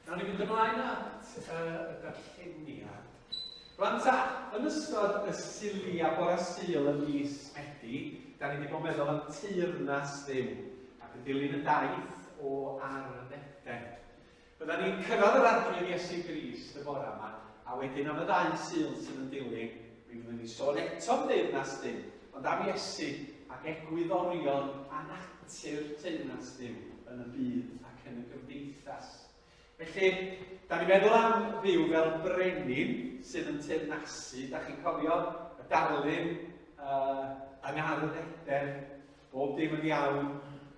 Nawn ni fynd ymlaen at y darlleniad. Rwan ta, yn ystod y Sulia bora Sul ym mis Medi, da ni wedi bod yn meddwl am teyrnas Dduw ac yn dilyn y daith o Ardd Eden. Bydda ni'n cyrraedd yr Arglwydd Iesu Grist y bore yma, a wedyn am y ddau Sul sydd yn dilyn, mi fyddwn ni'n sôn eto am deyrnas Duw, ond am Iesu ac egwyddorion a natur teyrnas Duw yn y byd ac yn y gymdeithas. Felly, da ni'n meddwl am Dduw fel brenin sydd yn teyrnasu. Da chi'n cofio y darlun uh, yng Ngardd Eden, Bob dim yn iawn,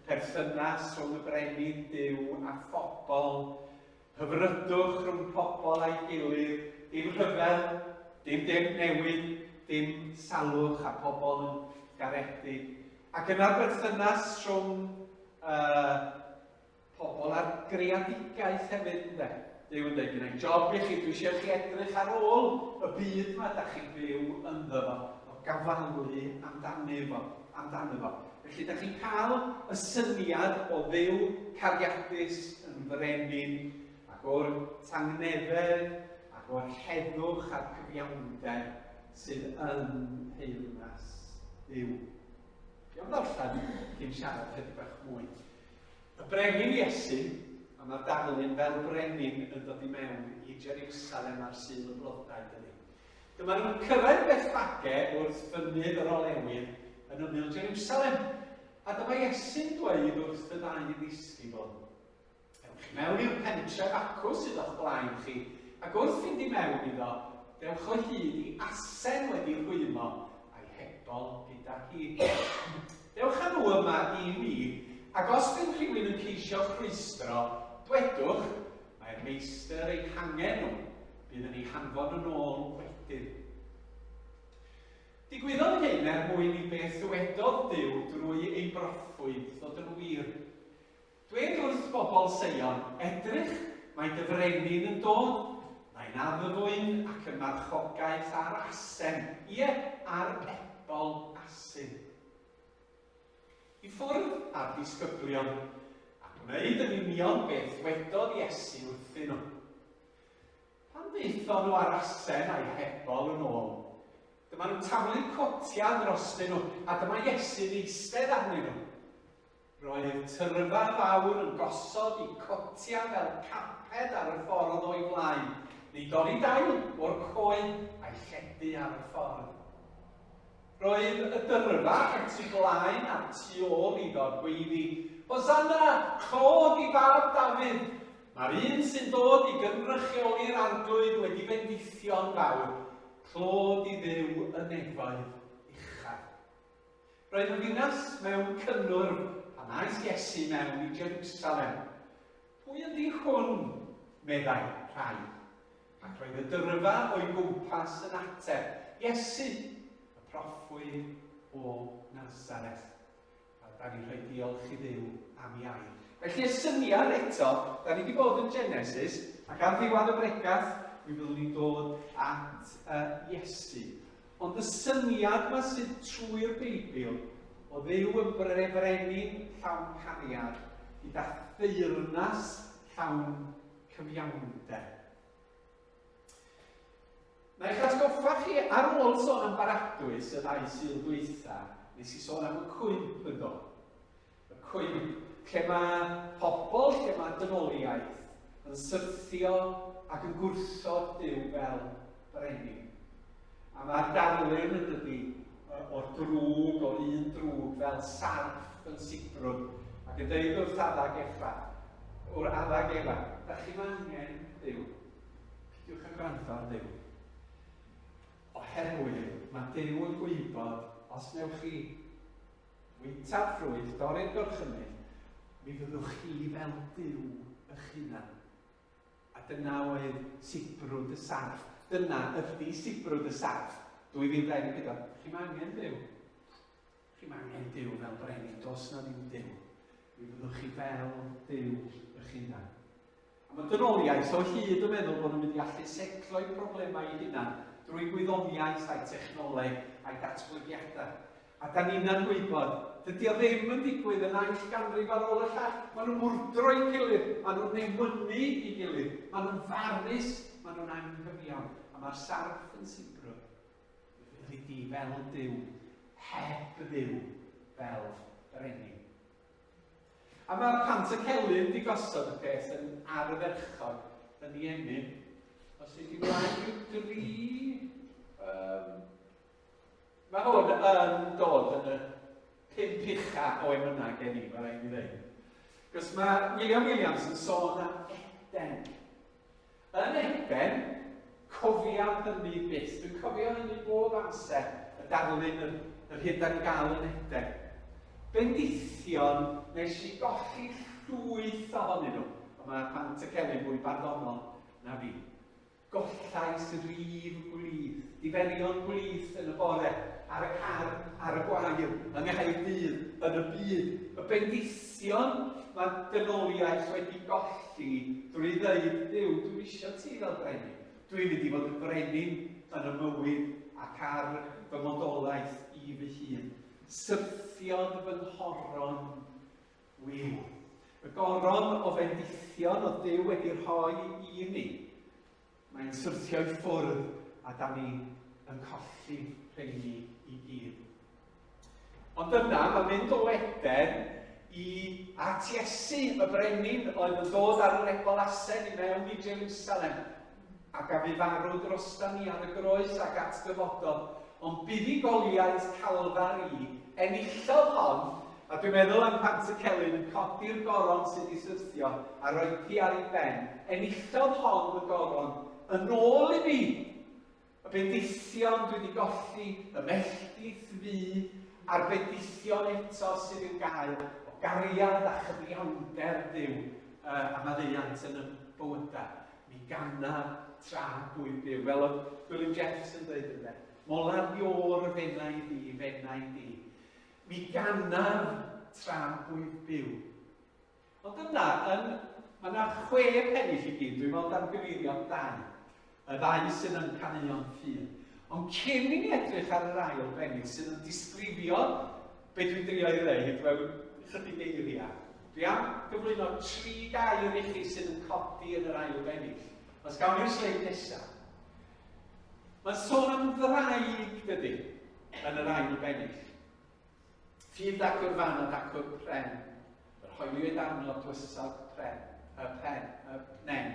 perthynas rhwng y brenin Duw a phobl, hyfrydwch rhwng pobl a'i gilydd, dim rhyfel, dim dim newid, dim salwch a pobl yn garedig. Ac yna'r berthynas rhwng uh, pobl ar greadigaeth hefyd, ynde? Duw yn dweud, gynna i job i chi, dwi eisiau chi edrych ar ôl y byd yma da chi'n byw ynddo fo, o gafalu amdano fo, amdano fo. Felly, da chi'n cael y syniad o Dduw cariadus yn frenin, ac o'r tangnefedd, ac o'r heddwch a'r cyfiawnder sydd yn nheyrnas Dduw. Iawn ddarllen cyn siarad chydig bach mwy. Y brenin Iesu, a mae'r darlun fel brenin yn dod i mewn i Jerusalem ar Sul y Blodau, dydy. Dyma nhw'n cyrraedd Bethfage wrth fynydd yr Olewydd yn ymyl Jerusalem. A dyma Iesu'n dweud wrth y ddau ddisgybl, Ewch i mewn i'r pentref acw sydd o'ch blaen chi, ac wrth fynd i mewn iddo, dewch o hyd i asen wedi rhwymo a'i hebol gyda hi. Dewch â nhw yma i mi, ac os bydd rhywun yn ceisio'ch rhwystro, dwedwch, mae'r meistr eu hangen nhw, bydd yn eu hanfon yn ôl wedyn. Digwyddodd hyn er mwyn i beth ddywedodd Duw drwy ei broffwyd ddod yn wir. Dwed wrth bobl Seion, Edrych, mae dy frenin yn dod, mae'n addfwyn ac yn marchogaeth ar asen, ie, ar ebol asyn. I ffwrdd â'r disgyblion, a gwneud yn union beth ddwedodd Iesu wrthyn nhw. Pan ddaethon nhw â'r asen a'i hebol yn ôl, dyma nhw'n taflu cotiau drostyn nhw, a dyma Iesu'n eistedd arnyn nhw. Roedd tyrfa fawr yn gosod i cotiau fel carped ar y ffordd o'i flaen, neu dorri dail o'r coed a'i lledu ar y ffordd. Roedd y dyrfa y tu blaen a'r tu ôl iddo gweiddi, Hosanna! Clod i fab Dafydd! Mae'r un sy'n dod i gynrychioli'r Arglwydd wedi bendithio'n fawr. Clod i Dduw y nefoedd uchaf. Roedd y ddinas mewn cynnwrf pan aeth Iesu mewn i Jerusalem. Pwy ydy hwn? meddai rhai. Ac roedd y dyrfa o'i gwmpas yn ateb, Iesu, y proffwyd o Nazareth. A da ni'n rhoi diolch i Dduw am ei air. Felly y syniad eto, da ni wedi bod yn Genesis, ac ar ddiwedd y bregath, mi fyddwn ni'n dod at uh, Iesu. Ond y syniad 'ma sydd trwy'r Beibl o Dduw yn brefrenin llawn cariad gyda theyrnas llawn cyfiawnder. Na i'ch atgoffa chi, ar ôl sôn am baradwys y ddau Sul dwytha, nes i sôn am y cwymp yn do. Y cwymp, lle mae pobl, lle mae dynoliaeth yn syrthio ac yn gwrthod Duw fel brenin. A mae'r darlun yn dydy o'r drwg, o'r un drwg, fel sarff yn sibrwd, ac yn dweud wrth Adda ac Efa, o'r Adda ac Efa, da chi'm angen Duw. Pidiwch â gwrando ar Dduw. Oherwydd mae Duw yn gwybod os wnewch chi Fwyta'r ffrwyth, dorri'r gorchymyn, mi fyddwch chi fel Duw eich hunan. A dyna oedd sibrwd y sarff. Dyna ydy sibrwd y sarff. 2024. Chi'm angen Duw. Chi'm angen Duw fel brenin. Does na ddim Duw. Mi fyddwch chi fel Duw eich hunan. A mae dynoliaeth o hyd yn meddwl bod nhw'n mynd i allu setlo'u problemau eu hunan drwy gwyddoniaeth a'u technoleg a'u datblygiadau. A da ni'na'n gwybod, Dydy o ddim yn digwydd y naill ganrif ar ôl y llall. Maen nhw'n mwrdro i gilydd, maen nhw'n newynu i gilydd, maen nhw'n farus, maen nhw'n anghyfiawn. A mae'r sarff yn sibrwd. Fyddi di fel Duw, heb Dduw fel brenin. A mae Pant y Celyn di gosod y peth yn ardderchog yn ei emyn. Os ydy mlaen rhyw dri... Um, mae hwn yn dod yn y pump ucha o emynau gen i, mae rhaid i ddweud. Cos mae William Williams yn sôn am Eden. Yn Eden, cofiaf hynny byth. Dwi'n cofio hynny bob amser, y darlun yr, yr hyn da ni'n gael yn Eden. Bendithion nes i golli llwyth ohonyn nhw. Ond mae Pant y Celyn fwy barddonol na fi. Gollais rif gwlith, diferion gwlith yn y bore, ar y car, ar y gwair, yng Nghaerdydd, yn y byd. Y bendithion mae dynoliaeth wedi golli drwy ddeud, Duw, dwi'm isio ti fel brenin. Dwi'n mynd i fod yn frenin yn y mywyd ac ar fy modolaeth i fy hun. Syrthiodd fy nghoron wiw. Y goron o fendithion oedd Duw wedi rhoi i ni. Mae'n syrthio i ffwrdd a da ni yn colli rheini i gyd. Ond yna, mae'n mynd o Eden i at Iesu, y brenin oedd yn dod ar yr ebol asen i mewn i Jerusalem, ac a fu farw drosta ni ar y groes ac at dyfodol. Ond buddugoliaeth Calfari enillodd hon, a dwi'n meddwl am Pant y Celyn yn codi'r goron sydd wedi syrthio a rhoi hi ar ei ben, enillodd hon y goron yn ôl i mi. Y bendithion dwi wedi golli, y melltith fu, a'r bendithion eto sydd i'w gael o gariad a chyfiawnder Duw a maddeuant yn y bywydau. Mi ganaf tra dwyf byw. Fel oedd Gwilym Jeffs yn dweud ynde, Molar iôr y fenai di, fenai di. Mi ganaf tra dwyf byw. Ond yna, yn, mae yna chwe pennill i gyd, dwi'n meddwl dargyfeirio dau. Y ddau sydd yn caneuon ffydd. Ond cyn i ni edrych ar yr ail bennill sydd yn disgrifio be dwi'n drio ei ddeud mewn chydig eiriau, dwi am gyflwyno tri gair i chi sydd yn codi yn yr ail bennill. Os gawn ni'r sleid nesaf. Mae'n sôn am ddraig, dydy, yn yr ail bennill. Ffydd dacw'r fan a dacw'r pren. Yr hoeliwyd arno dwysog pren, y pen, y pnen.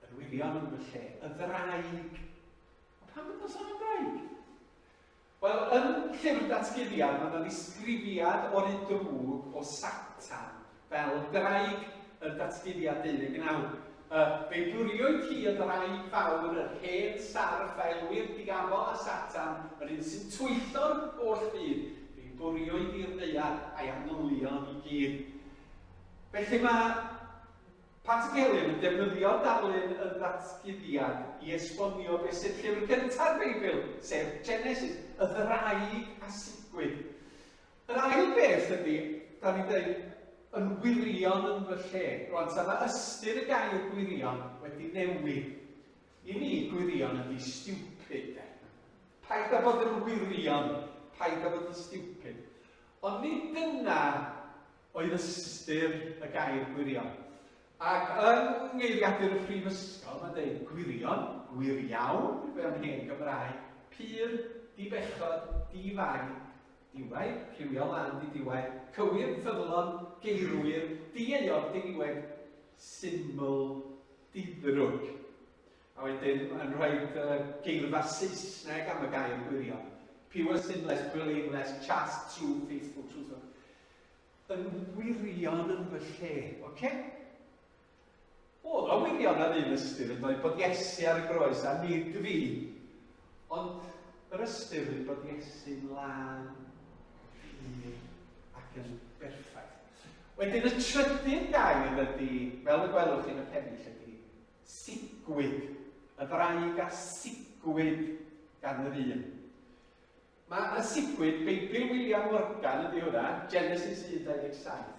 Yn wirion yn fy lle. Y ddraig. A pam bod o'n sôn am ddraig? Wel, yn Llyfr Datguddiad mae yna ddisgrifiad o'r un drwg o Satan fel draig yn Datguddiad 19. Fe bwriwyd hi y ddraig fawr, yr hen sarff a elwir Diafol a Satan, yr un sy'n twyllo'r holl fyd. Fe'i bwriwyd i'r ddaear a'i angylion i gyd. Felly mae Pat Gelyn yn defnyddio darlun y ddatguddiad i esbonio beth sy'n llyfr cynta'r Beibl, sef Genesis, y ddraig a sigwyd. Yr ail beth ydy, da ni'n dweud, yn wirion yn fy lle. Rwan, ta mae ystyr y gair gwirion wedi newid. I mi, gwirion ydy stupid. De. Paid â bod yn wirion, paid â bod yn stupid. Ond nid dyna oedd ystyr y gair gwirion. Ac yng ngeiriadur y Prifysgol, mae'n dweud gwirion, gwir iawn, mewn hen Gymraeg, pur, di-bechod, di-fai, Diwai, rhywiol lân di-diwai, cywir, ffyddlon, geirwir, di-euog, diniwed, syml, diddrwg. A wedyn mae'n rhoi uh, geirfa Saesneg am y gair gwirion. Pure, sinless, blameless, chaste, true, faithful, truthful. Yn wirion yn fy lle, oce? Okay? Oedd o wirion ar un ystyr yn dweud bod Iesu ar y groes a nid fi. Ond yr ystyr yw bod Iesu'n lân, pur ac yn berffaith. Wedyn y trydydd gair ydy, fel y gwelwch chi'n y pennill ydy, sigwyd. Y ddraig a sigwyd gan yr un. Mae y sigwyd, Beibl William Morgan ydy hwnna, Genesis 1:27.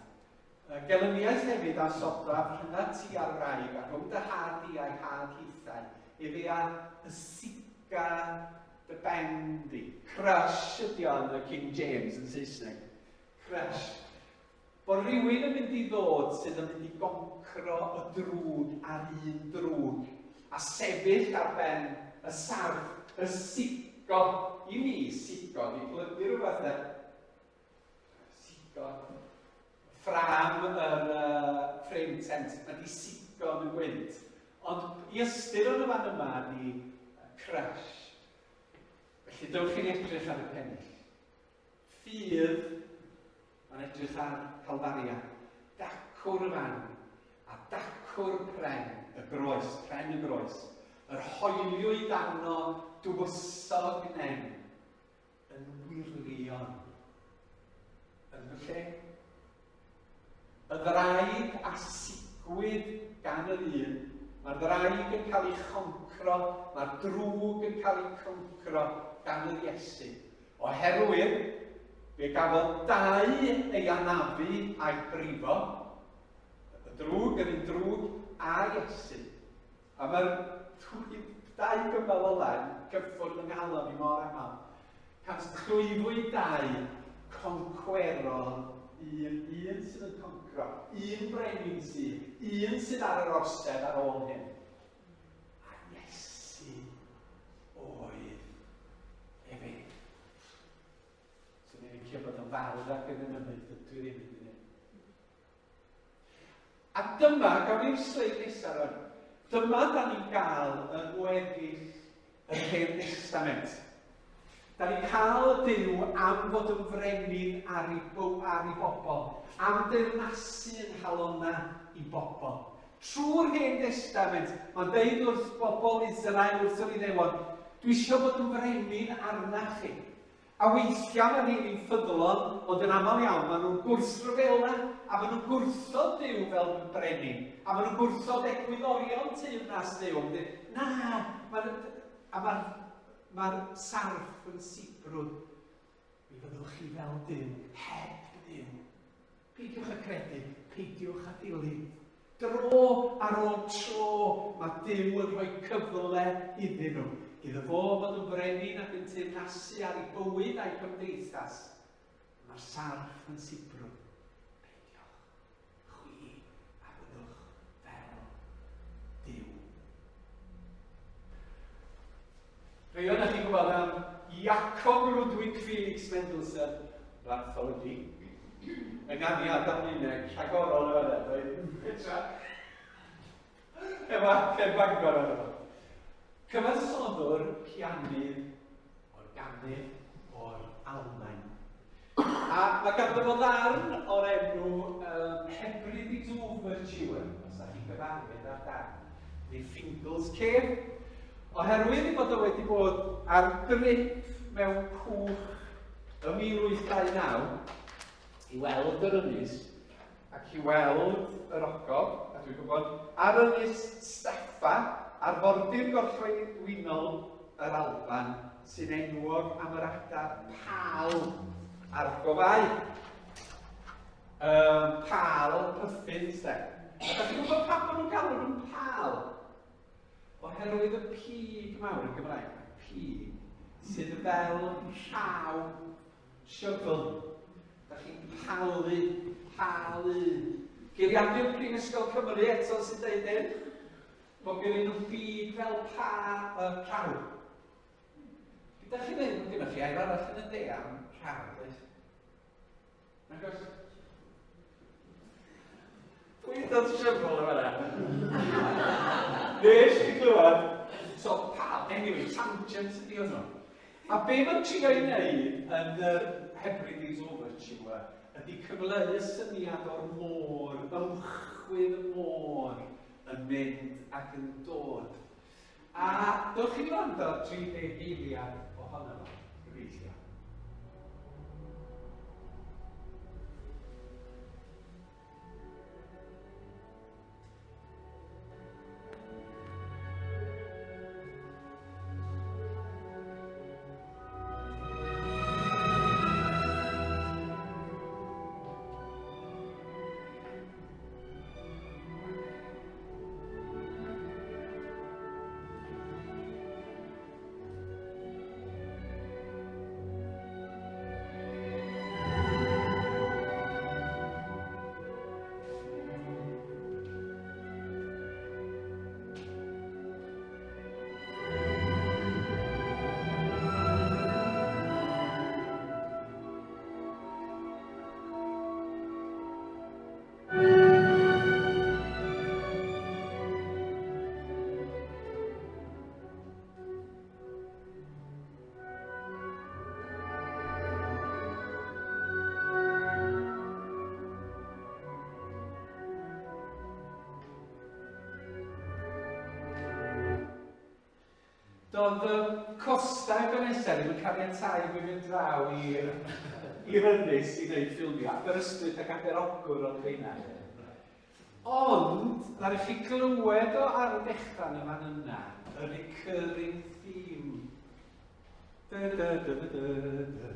Y gelyniaeth hefyd a sodaf rhyngat ti a'r wraig, a rhwng dy had di a'i had hithau, efe a ysiga dy ben di. Crush ydy o yn y King James yn Saesneg. Crush. Bod rhywun yn mynd i ddod sydd yn mynd i goncro y drwg a'r un drwg, a sefyll ar ben y sarff, y sigo. I mi, sigo di plygu rhywbeth de. Sigo. Ffrâm yr uh, frame tent, mae di sigo yn y gwynt. Ond i ystyr yn y fan yma di crush. Felly dewch i ni edrych ar y pennill. Ffydd, mae'n edrych ar Calfaria, dacw'r y fan, a dacw'r pren, y groes, pren y groes, yr hoeliwyd arno dywysog nen, yn wirion. Yn fy lle. Y ddraig a sigwyd gan yr un, mae'r ddraig yn cael ei choncro, mae'r drwg yn cael ei concro gan yr Iesu. Oherwydd, fe gafodd dau ei anafu a'i brifo, y drwg, yr un drwg, a Iesu. A mae'r dau gymal ola yn cyffwrdd yng nghalon i mor aml. Cans clwyfwyd dau, concwerodd un, un sydd yn concro, un brenin sydd, un sydd ar yr orsedd ar ôl hyn. A Iesu oedd efe. Swn i'n licio bod yn fawr ac yn ymwneud, dydw i ddim yn gwneud. A dyma, gawn ni'r sleid nesaf rwan. Dyma da ni'n gael yng ngweddill yr Hen Destament. Da ni'n cael y Duw am fod yn frenin ar ei, ar ei bobl, am deyrnasu yng nghalonna i bobl. Trwy'r Hen Destament, mae'n deud wrth bobl Israel, wrth yr Iddewon, dwi eisiau bod yn frenin arnach chi. A weithiau mae rheini'n ffyddlon, ond yn aml iawn maen nhw'n gwrthryfela, a maen nhw'n gwrthod Duw fel brenin, a maen nhw'n gwrthod egwyddorion teyrnas Duw. Maen nhw'n dweud, na, ma, a mae'r mae sarff yn sibrwd. Mi fyddwch chi fel Duw, heb Dduw. Peidiwch â credu, peidiwch â dilyn. Dro ar ôl tro, mae Duw yn rhoi cyfle iddyn nhw, iddo fo fod yn frenin ac yn teyrnasu ar eu bywyd a'u cymdeithas. Mae'r sarff yn sibrwd. Peidiwch, chwi a fyddwch fel Duw. Rhai ohonoch chi'n gwybod am Jakob Ludwig Felix Mendelssohn Bartholdi. Ynganiad Almaeneg rhagorol yn fan'na, doedd? Petra. Efo acen Bangor arno fo. Cyfansoddwr, pianydd, organydd o'r Almaen. A mae ganddo fo ddarn o'r enw um, Hebrides Overture, os ydych chi'n gyfarwydd â'r darn, neu Fingal's Cave, oherwydd ei bod o wedi bod ar drip mewn cwch ym 1829 i weld yr ynys ac i weld yr ogof, a dwi'n gwybod, ar ynys Staffa, arfordir gorllewinol yr Alban, sy'n enwog am yr adar pal a'r gofau. Um, pal, puffins, de. A da chi'n gwybod pam maen nhw'n galw nhw'n pal? Oherwydd y pig mawr yn Gymraeg, pig, sydd fel rhaw shovel. Da chi'n palu, palu. Geiriadur Prifysgol Cymru eto sy'n dweud hyn. Bod gen nhw byd fel pa y rhaw. Be da chi'n dweud? Mae gennych chi air arall yn y de am rhaw, does? Nag oes? Dwi'n dod siarad yn fanna. Nes i glywed. So, pa, anyway, tangent ydi hwnnw. A be mae'n trio ei wneud yn yr Hebrides Overture ydy cyfleu y syniad o'r môr, ymchwydd y môr yn mynd ac yn dod. A dewch i wrando ar 30 eiliad ohono fo, gobeithio. Doedd y costau Ebenezer ddim yn caniatáu i fi fynd draw i'r i'r ynys i wneud ffilmio. Aberystwyth ac Aberogwr oedd rheina. Ond, ddaru chi glywed o ar y dechrau yn y fan yna, y recurring theme. Da, da, da, da, da, da.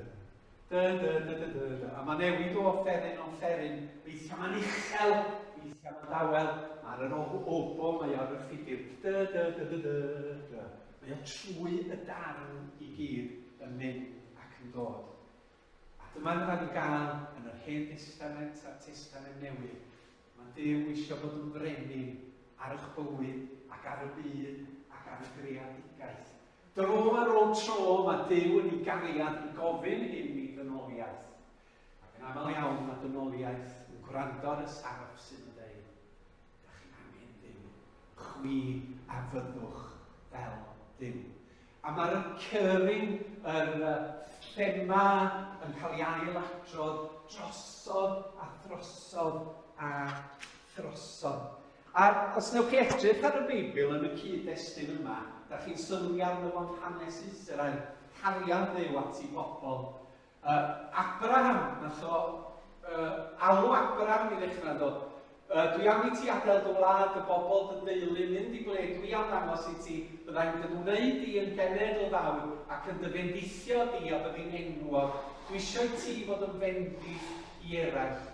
Da, da, da, da, da, da. A mae newid o offeryn o offeryn. Weithiau mae'n uchel, weithiau mae'n dawel. Mae ar yr obo, mae ar y ffigur. Da, da, da, da, da, da. Mae o trwy y darn i gyd yn mynd ac yn dod. A dyma fydda ni'n gael yn yr Hen Destament a'r Testament Newydd. Mae Duw eisiau bod yn frenin ar eich bywyd ac ar y byd ac ar y greadigaeth. Dro ar ôl tro mae Duw yn ei gariad yn gofyn hyn i ddynoliaeth. Ac yn aml iawn mae dynoliaeth yn gwrando ar y sarff sydd yn dweud, da chi'n angen Duw, chwi a fyddwch fel Duw. A mae'r recurring, yr thema yn cael ei ailadrodd drosodd a throsodd a throsodd. A os newch chi edrych ar y Beibl yn y cyd-destun yma, da chi'n sylwi arno fo'n hanes Israel, cariad Dduw at ei bobl. Abraham, nath o alw Abraham i ddechrau do. Dwi am i ti adael dy wlad, dy bobl, dy deulu, mynd i ble dwi am ddangos i ti, byddai'n dy wneud di yn genedl fawr ac yn dy fendithio di a byddi'n enwog. Dwi eisiau i ti fod yn fendith i eraill.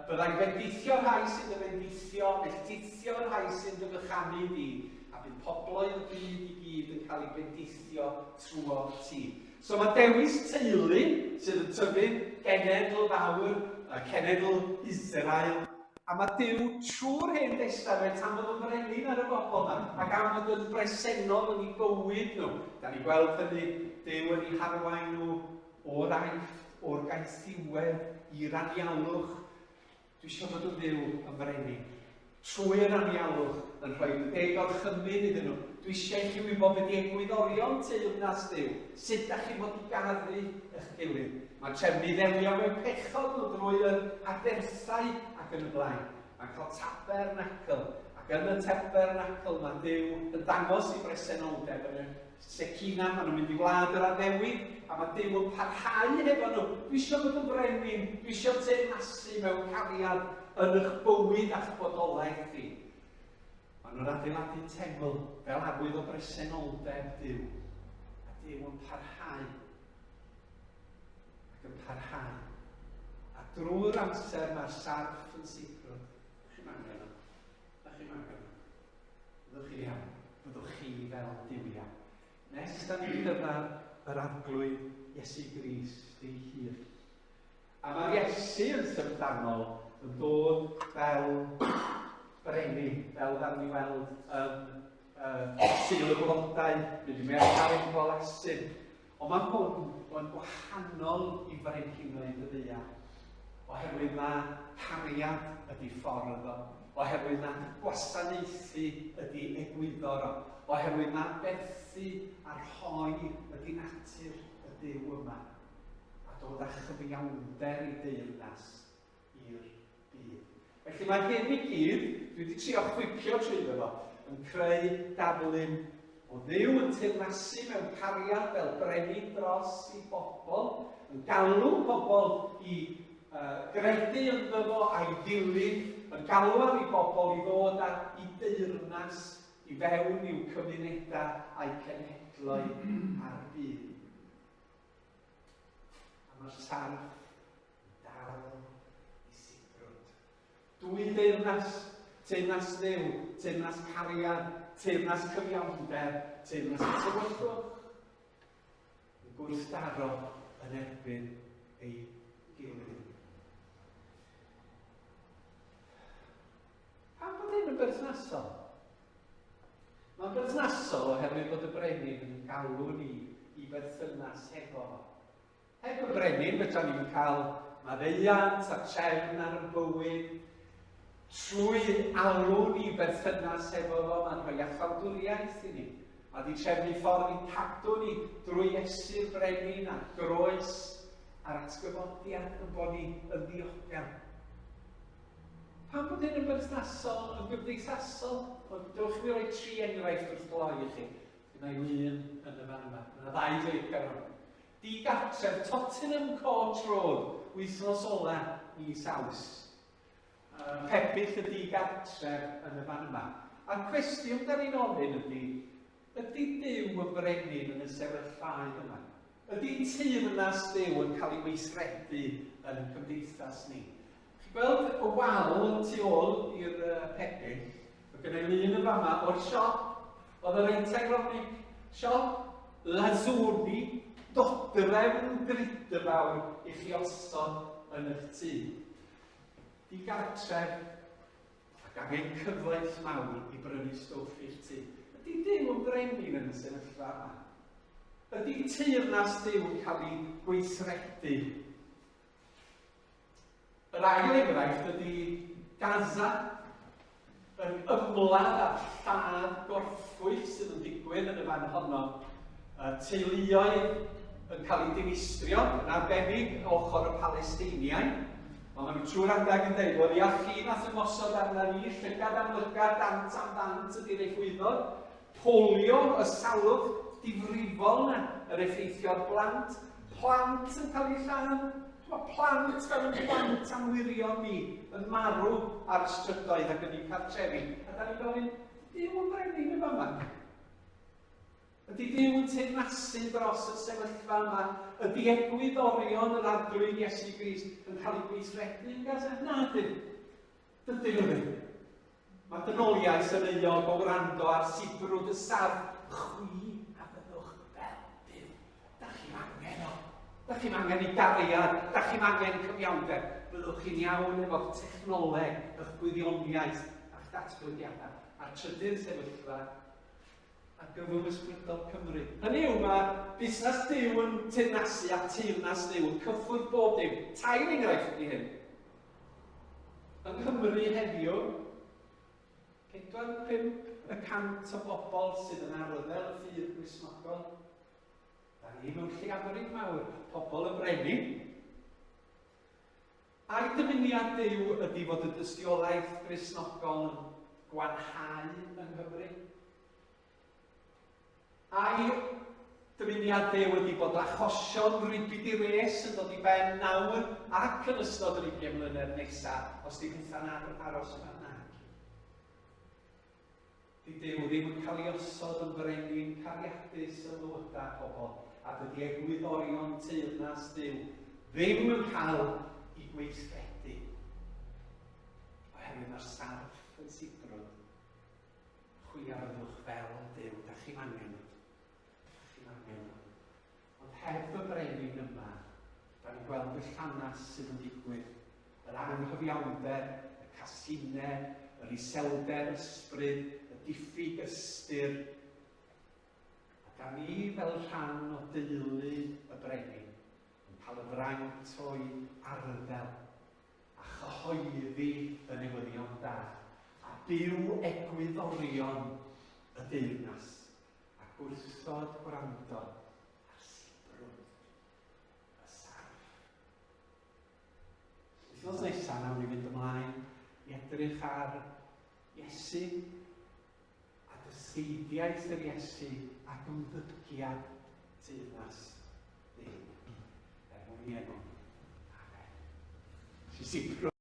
Byddai'n bendithio'r rhai sy'n dy fendithio, melltithio'r rhai sy'n dy fychanu di, a bydd pobloedd y byd i gyd yn cael eu bendithio trwodd ti. So mae dewis teulu sydd yn tyfu'n genedl fawr, y cenedl Israel, a mae Duw trwy'r Hen Destament am fod yn frenin ar y bobl yma, ac am fod yn bresennol yn eu bywyd nhw. Da ni gweld hynny, Duw yn eu harwain nhw O'r Aifft, o'r gaethiwed i'r anialwch, dwi eisiau bod yn Dduw yn frenin. Trwy'r anialwch yn rhoi deg gorchymyn iddyn nhw. Dwi eisiau i chi wybod beth i egwyddorion teyrnas Dduw. Sut da chi fod i garu eich gilydd. Mae trefnu i ddelio mewn pechod nhw drwy yr aberthau ac yn y blaen. Mae'n cael tabernacl, ac yn y tabernacl mae Duw yn dangos ei bresenoldeb yn y Sekina, maen nhw'n mynd i wlad yr addewid, a mae Duw yn parhau hefo nhw. Dwi eisiau bod yn frenin, dwi eisiau teyrnasu mewn cariad yn eich bywyd a'ch bodolaeth chi. Maen nhw'n adeiladu teml fel arwydd o bresenoldeb Duw. A Duw yn parhau ac yn parhau. A drwy'r amser mae'r sarff yn sibrwd. Chi'n angen o. Da chi'n angen o. Byddwch chi'n iawn. Byddwch chi fel duwiau. Nes da ni'n cyrraedd yr Arglwydd Iesu Grist ei hun. A mae'r Iesu yn syfrdanol yn dod fel brenin, fel ddaru ni weld yn Sul y Blodau, mynd i mewn ar ein bolasyn. Ond mae hwn yn gwahanol i frenhinoedd y ddaear, oherwydd na cariad ydy ffordd o, oherwydd na gwasanaethu ydy egwyddor o, oherwydd na berthu a rhoi ydy natur y Duw yma, a dod â chyfiawnder i deyrnas i'r byd. Felly mae hyn i gyd, dwi wedi trio chwipio trwyddo fo, yn creu darlun o Dduw yn teyrnasu mewn cariad fel brenin dros i bobl, yn galw pobl i gredu ynddo fo a'i ddilyn, yn galw ar i bobl i ddod â i deyrnas i fewn i'w cymunedau a'u cenhedloedd a'r byd. A mae'r sarff Dal i sibrwd. Dwy deyrnas, teyrnas Dduw, teyrnas cariad, teyrnas cyfiawnder, teyrnas y tywyllwch, yn gwrthdaro yn erbyn ei gilydd. Pam bod hyn yn berthnasol? Mae'n berthnasol oherwydd bod y brenin yn galw ni i berthynas hefo fo. Heb y brenin, fedra ni'm cael maddeuant a trefn ar yn bywyd. Trwy alw ni berthynas efo fo, mae'n rhoi iachawdwriaeth i ni. Mae di trefnu ffordd i'n cadw ni drwy Iesu'r brenin a'r groes a'r atgyfodiad yn bod ni yn ddiogel. Pam bod hyn yn berthnasol, yn gymdeithasol? Wel, dewch i mi roi tri enghraifft wrth gloi i chi. Gynna i lun yn y fan yma. Mae yna ddau gleic arno. Digartref Tottenham Court Road, wythnos ola mis Awst. Pebyll y digartref yn y fan yma. A'r cwestiwn da ni'n ofyn ydy, ydy Duw yn frenin yn y sefyllfaoedd yma? Ydy teyrnas Duw yn cael ei weithredu yn y cymdeithas ni? Chi'n gweld y wal tu ôl i'r pebyll? Mae gen i lun yn fama o'r siop. Oedd yn reit ironic. Siop Lazuli, dodrefn drudfawr i chi osod yn eich tŷ. Digartref ac angen cyfoeth mawr i brynu stwff i'ch tŷ. Ydy Duw yn frenin yn y sefyllfa yma? Ydy teyrnas Duw yn cael ei gweithredu? Yr ail enghraifft ydy Gaza, yn ymladd a'r lladd gorffwyll sydd yn digwydd yn y fan honno. Y teuluoedd yn cael eu dinistrio, yn arbennig ochr y Palesteiniaid. Ond maen nhw trwy'r adeg yn dweud, wel ia chi nath ymosod arna ni, llygad am lygad, dant am ddant ydy'r egwyddor. Polio, y salwch difrifol 'na, yr effeithio ar blant, plant yn cael eu lladd, mae plant fel yn plant anwirion ni yn marw ar y strydoedd ac yn eu cartrefi. A da ni'n gofyn, Duw yn brenin yn fama? Ydy Duw yn teyrnasu dros y sefyllfa yma? Ydy egwyddorion yr Arglwydd Iesu Grist yn cael eu gweithredu yn Gaza? Na, dyn. Dydyn nhw ddim. Mae dynoliaeth yn euog o wrando ar sibrwd y sarff, chwi a fyddwch fel Duw. Da chi'm angen o. Da chi'm angen ei gariad, da chi'm angen cyfiawnder. Byddwch chi'n iawn efo'ch technoleg, eich gwyddoniaeth a'ch datblygiadau. A'r trydydd sefyllfa, argyfwng ysbrydol Cymru. Hynny yw, mae busnes Duw yn teyrnasu a teyrnas Duw yn cyffwrdd bob dim. Tair enghraifft ydy hyn. Yng Nghymru heddiw, 45 y cant o bobl sydd yn arddel y ffydd Gristnogol. Da ni mewn lleiafrif mawr, pobl y brenin. Ai dymuniad Duw ydy fod y dystiolaeth Gristnogol yn gwanhau yng Nghymru? Ai dymuniad Duw ydy bod achosion ribidi res yn dod i ben nawr ac yn ystod yr 20 mlynedd nesaf os di pethau'n ar aros yma? Naci. Di Duw ddim yn cael ei osod yn frenin cariadus ym mywydau pobl, a dydy egwyddorion teyrnas Duw ddim yn cael ei gweithredu. Oherwydd mae'r sarff yn sibrwd. Chwi a fyddwch fel Duw. Da chi'm angen o. Da chi'm angen o. Ond heb y brenin yma, da ni'n gweld y llanas sydd yn digwydd. Yr anghyfiawnder, y casineb, yr iselder ysbryd, y diffyg ystyr. A da ni fel rhan o deulu y brenin yn cael y fraint o'i arddel a chyhoeddi y newyddion da, a byw egwyddorion y deyrnas, a gwrthod gwrando ar sibrwd y sarff. Wythnos nesaf, nawn ni fynd ymlaen i edrych ar Iesu a dysgeidiaeth yr Iesu ac ymddygiad teyrnas Dduw. Er mwyn i enw. Amen.